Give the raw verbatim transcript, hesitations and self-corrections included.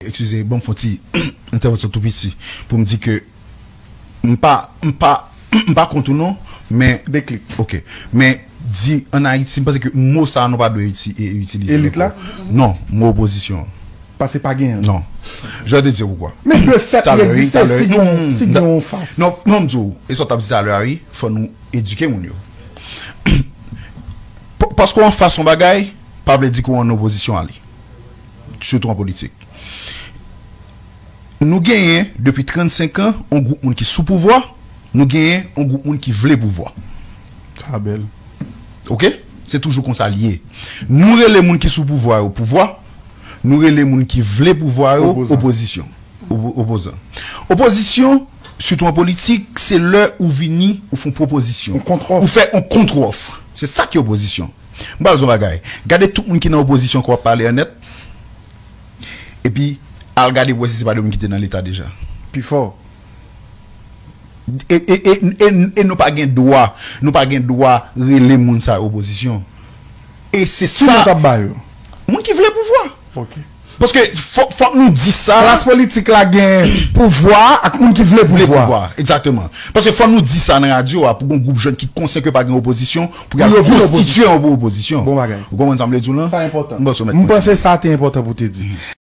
Eskize, ban m fè yon ti entèvansyon tou piti pou m di ke m pa, m pa, m pa kont ou non, men. Deklik. Ok. Men di an Ayiti, m panse ke mo sa a nou pa dwe iti-, e, itilize l ankò. Elit la? Non, mo opozisyon. Paske pa genyen. Non. Je vais te dire pourquoi. Men de fèt li egziste si gen yon, si gen yon fas. Non, non, m di w, e sa w t ap di talè a, wi, fò nou edike moun yo. Pa-, paske w anfas yon bagay, pa vle di ke w an opozisyon a li. Sitou an politik. Nou genyen, depi trannsenk an, yon gwoup moun ki sou pouvwa, nou genyen yon gwoup moun ki vle pouvwa. Sa bèl. Ok? Se toujou konsa l ye. Nou rele moun ki sou pouvwa yo pouvwa, nou rele moun ki vle pouvwa yo opozisyon. Opo-, opozan. Opozisyon, sitou an politik, se lè ou vini, ou fè yon pwopozisyon. Yon kontròf. Ou fè yon kontròf. Se sa ki opozisyon. M ba w yon bagay. Gade tout moun ki nan opozisyon ke w ap pale a nèt. Epi, al gade pou w wè si se pa de moun ki te nan Leta deja. Pifò. E, e, e, e, e nou pa gen dwa, nou pa gen dwa rele moun sa yo opozisyon. E se sa. Ki non t ap ba yo? Moun ki vle pouvwa. Ok. Paske fò, fòk nou di sa. Klas politik la gen pouvwa ak moun ki vle pouvwa. Vle pouvwa, egzakteman. Paske fò nou di sa nan radyo a pou gon gwoup jèn ki konsyan ke pa gen opozisyon, pou y al konstitye yon opozisyon. Bon bagay. Ou konprann sa m vle di w lan? Sa enpòtan. M panse w mèt kontinye. M panse sa te enpòtan pou te di.